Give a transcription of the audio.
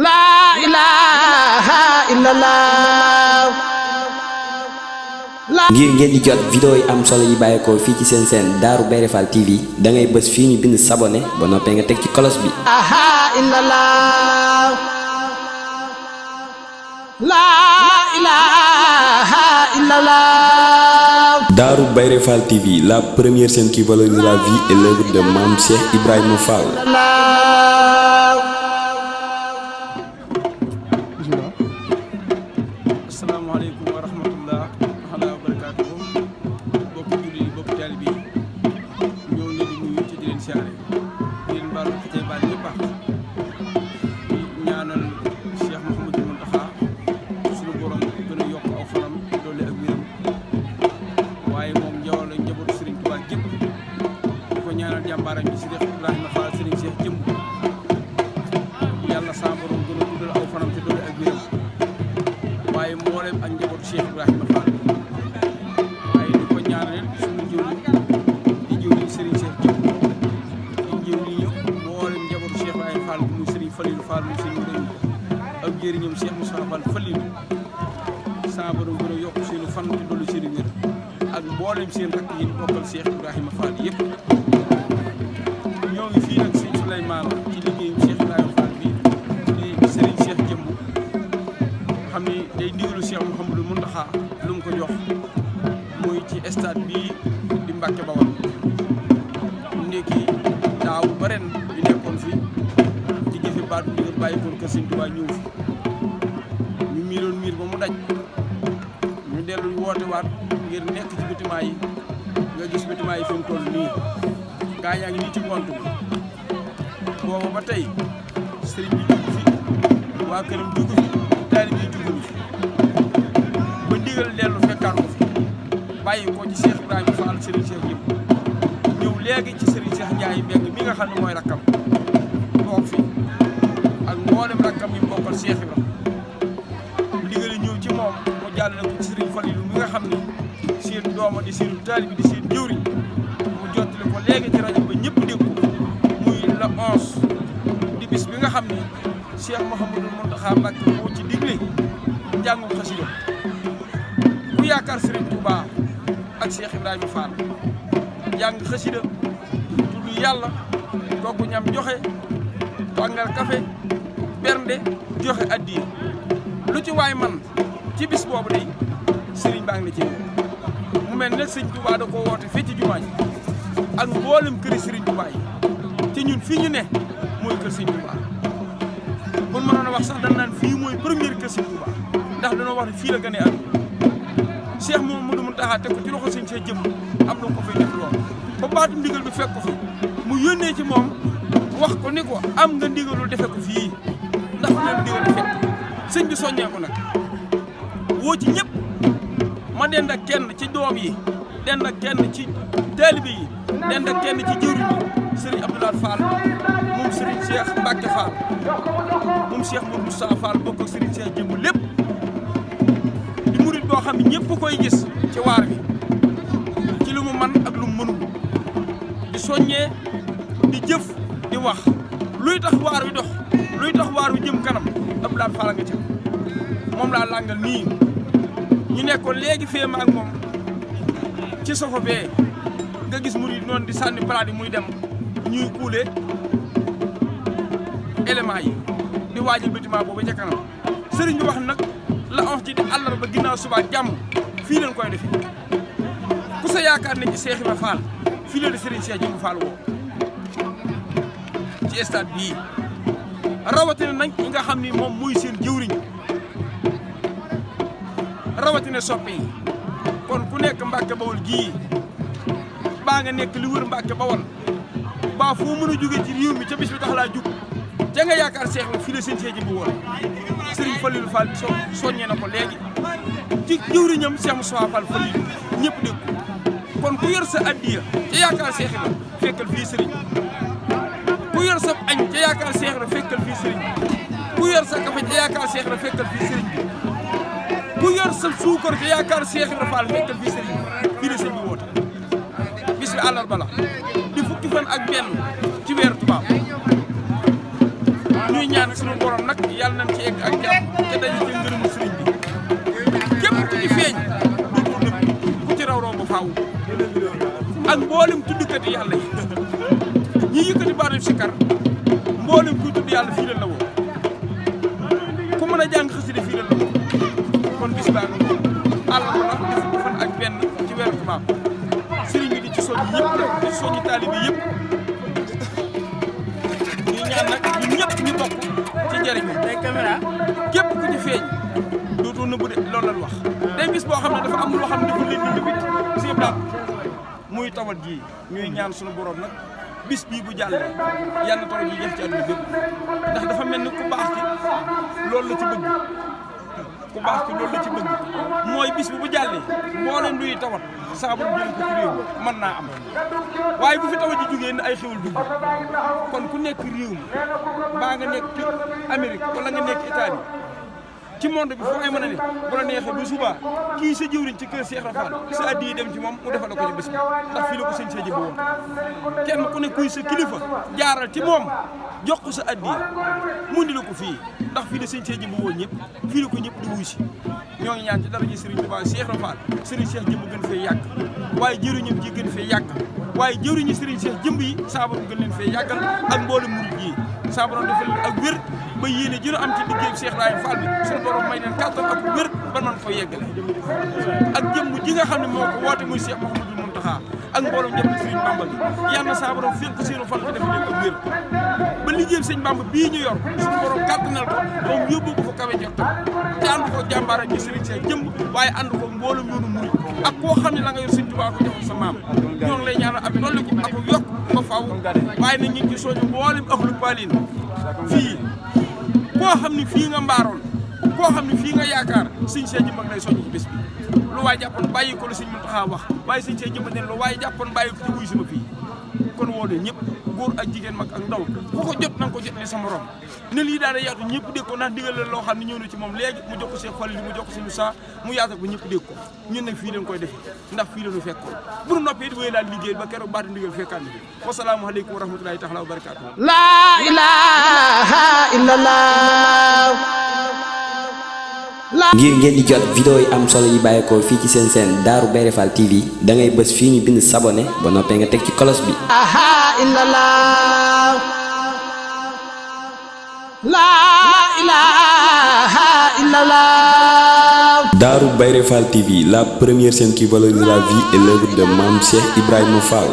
laa ilaaha illallah. ngir ngeen di jot vidéo yi am solo yi bàyyeekoo fii ci seen chaîne Darou Bairé Fall TV da ngay bës fii ñu bind s'abonner ba noppee nga teg ci cloche bi. Darou Bairé Fall TV, la première chaîne qui valorise la vie et l'œuvre de Mame Cheikh Ibrahima Fall. asalaamaaleykum wa rahmatullah wa barakaatuhu. bokk julli yi bokk taalibe yi ñëw leen di nuyu ci di leen siyaare di leen baalu ko cay baal ñëpp ak di ñaanal Cheikh Mouhamadou Mountakha suñu borom gën a yokk aw fanam doole ak wéram waaye moom njawal la njabootu Serigne Touba gépp di ko ñaanal jàmbaaram bi Cheikh Ibrahima Fall Serigne Cheikh jëmb yàlla sa borom gën a guddal aw fanam te doole ak wéram waaye mboolem ak njabootu Cheikh Ibrahima Fall waaye di ko ñaanal suñu jëwriñ di jëwriñ Serigne Cheikh jëmb di jëwriñ ñëpp mboolem njabootu Cheikh Ibrahima Fall muy Serigne Falilou Fall muy Serigne Réew ak jëriñam Cheikh Moussa Fall Falilou sa borom gën a yokk seenu fan te dolli seeni wér ak mboolem seen rakk yi bokkal Cheikh Ibrahima Fall yëpp ñoo ngi fii nag Serigne Souleymane ci liggéeyu Cheikh Ibrahima Fall bi di Serigne Cheikh jëmb xam ni day ndigalu Cheikh Mouhamadou Mountakha lu mu ko jox muy ci stade bii di Mbàkke Bawal ndekki daaw ba ren ñu nekkoon fi ci jëfe baatu ndigal bàyyi ko kër Sëñ Tuubaa ñëw fi ñu miiroon miir ba mu daj ñu dellu woote waat ngir nekk ci bâtiment yi nga gis bâtiment yi fi mu toll nii gaañaa ngi nii ci ngont bi booba ba tey sëriñ bi dugg fi waa këram dugg fi taalibe yi dugg fi ba ndigal dellu fekkaat ko fi bàyyi ko ci Cheikh Ibrahima Fall Serigne Cheikh yëpp ñëw léegi ci Serigne Cheikh Ndiaye Mbeng mi nga xam ne mooy rakkam toog fi ak mboolem rakkam yi bokkal Cheikh Ibrahima ndigal yi ñëw ci moom mu jàllale ko ci Serigne Falilou mi nga xam ne seen dooma di seen taalibe di seen jëwriñ mu jottali ko léegi ci rajo ba ñëpp dégg ko muy la 11 di bis bi nga xam ne Cheikh Mouhamadou Mountakha Mbacké moo ci digle njàngum xasida ku yaakaar Serigne Touba ak Cheikh Ibrahima Fall jàng xasida tudd yàlla togg ñam joxe tàngal café bernde joxe addiya lu ci waay man ci bis boobu day Serigne baa ngi la ci mu mel ne Serigne Touba da koo woote fii ci jumaa ji ak mboolem këri Serigne Touba yi te ñun fii ñu ne mooy kër Serigne Touba bu ñu mënoon a wax sax dañ naan fii mooy première kër Serigne Touba ndax dañoo wax ne fii la gënee àdduna Cheikh Mouhamadou Mountakha teg ko ci loxo Serigne Cheikh jëmm am na ko fay def lool ba baatu ndigal bi fekk ko fi mu yónnee ci moom wax ko ni ko am nga ndigalul defe ko fii ndax leen ndigal di fekk sëñ bi soññee ko nag woo ci ñëpp ma dend ak kenn ci doom yi dend ak kenn ci taalibe yi dend ak kenn ci jëwriñ yi Serigne Abdoulaye Fall moom Serigne Cheikh Mbacke Fall moom Cheikh Moussa Fall bokk ak Serigne Cheikh jëmb lépp di murit boo xam ne ñëpp koy gis ci waar bi ci lu mu man ak lu mu mënul di soññee di jëf di wax luy tax waar wi dox luy tax waar wi jëm kanam Abdoulaye Fall nga ca moom laa làngal nii ñu nekkoon léegi fee ma ak moom ci sofa bee nga gis murit noonu di sànni palaat yi muy dem ñuy kuule éléments yi di waajal bâtiment boobu ca kanam sëriñ bi wax nag la wax ci di àllarba ginnaaw suba jàmm fii leen koy defee ku sa yaakaar ne ci Cheikh Ibrahima Fall fii la di sëriñ Cheikh Jëmb Fall woo ci stade bii rawatina nag ñi nga xam ni moom muy seen jëwriñ rawatina soppe yi kon ku nekk Mbàkke Bawol gii baa nga nekk li wër Mbàkke Bawol baa foo mën a jóge ci réew mi ca bis bi tax laa jug te nga yaakaar Cheikh la fii la seen Cheikh Jëmb woon Serigne Falilou Fall soññee na ko léegi ci jëwriñam Cheikh Moussa Fall Falilou ñëpp dégg ko kon ku yor sa addiya te yaakaar Cheikh la fekkal fii Serigne ku yor sa añ te yaakaar Cheikh la fekkal fii Serigne ku yor sa café te yaakaar Cheikh la fekkal fii Serigne ku yor sa suukar te yaakaar Cheikh Ibra Fall fekkal fii Serigne fii la sëñ bi woote bis bi àllarba la di fukki fan ak benn ci weeru tubaab ñuy ñaan suñu borom nag yàlla nañ ci egg ak jàmm te dañu ci ngërëmu sëriñ bi képp ku ci feeñ dootul nëbb ku ci raw ba faaw ak mboolem tuddkati yàlla yi ñi yëkkati baatu sikar mboolem kuy tudd yàlla fii la woo ku mën a jàng xasida fii la woo kon bis baa nga moom àll ko la def ko fan ak benn ci weeru tubaab sëriñ bi di ci soññ ñëpp nag di ci soññi taalibe yëpp ñuy ñaan nag ñun ñëpp ñu bokk ci njëriñ képp ku ci feeñ dootoo nëbbu de loolu lañ wax day bis boo xam ne dafa am loo xam ne dafa leen di nëbbit si daal muy tawat ji ñuy ñaan suñu borom nag bis bii bu jàllee yal na tawat ji jeex ci àdduna bépp ndax dafa mel ni ku baax ci loolu la ci bëgg ku baax ci loolu la ci bëgg mooy bis bi bu jàllee mbooleem luy tawat saabu jël ko ci réew mi mën naa am waaye bu fi tawat ji jógee ne ay xewal dugg kon ku nekk réew mi baa nga nekk Amérique wala nga nekk Italie ci monde bi foo ay mën a ne bu la neexee bu subaa kii sa jëwriñ ci kër Cheikh Rafal sa addi yi dem ci moom mu defal la ko ci bés bi ndax fii la ko sëñ see jëmb woon kenn ku ne kuy sa kilifa jaaral ci moom jox ko sa addi mu indi la ko fii ndax fii la sëñ see jëmb woon ñëpp fii la ko ñëpp di wuy si ñoo ngi ñaan ci dara ji Serigne Touba Cheikh Rafal Serigne Cheikh jëmb gën fee yàgg waaye jëwriñam ji gën fee yàgg waaye jëwriñu Serigne Cheikh jëmb yi saabaram gën leen fee yàggal ak mboolem murid yi saabaram defal leen ak wér ba yéene jëno am ci liggéey Cheikh Ibrahima Fall bi suñu borom may leen kàttan ak wér ba man ko yeggale ak jëmm ji nga xam ne moo ko woote muy Cheikh Mouhamadou Mountakha ak mboolem ñëpp Serigne Bamba bi yàlla na saa borom fekk seenu fan ko def leen ak wér ba liggéey Serigne Bamba bii ñu yor suñu borom kàttanal ko moom yóbbu ko fa kawe jottam te ànd ko jàmbaar ak Serigne Cheikh jëmb waaye ànd ko mboolem yoonu murid ak koo xam ne la nga yor Serigne Touba ko joxoon sa maam ñoo ngi lay ñaanal ab dolli ko ak yokk ba faw waaye na ñu ngi ci soñu mboolem ahlu Palin fii koo xam ne fii nga mbaaroon koo xam ne fii nga yaakaar sëñ see jëmb ak lay soññ ci bés bi lu waay jàppoon bàyyi ko la sëñ Mountakha wax waaye sëñ see jëmb ne lu waay jàppoon bàyyi ko ci wuy sama fii kon woo de ñëpp góor ak jigéen mag ak ndaw ku ko jot na nga ko jot ne sa morom ne lii daal yaatu ñëpp dégg ko ndax digal la loo xam ne ñëw na ci moom léegi mu jox ko Cheikh Fall mu jox ko sëñ Moussa mu yaatal ko ñëpp dégg ko ñun nag fii lañ koy defee ndax fii lañu fekkoon bu nu noppee it wéy laal liggéey ba keroog baati ndigal fekkaat ni fi wasalaamu aleykum wa rahmatulahi taala wa barakaatu la ilaha illallah. ngir ngeen di jot vidéo yi am solo yi bàyyeekoo fii ci seen chaîne Darou Bairé Fall TV da ngay bës fii ñu bind s'abonné ba noppee nga teg ci cloche bi. Darou Bairé Fall TV, la première chaîne qui valorise la vie et l'œuvre de Mame Cheikh Ibrahima Fall.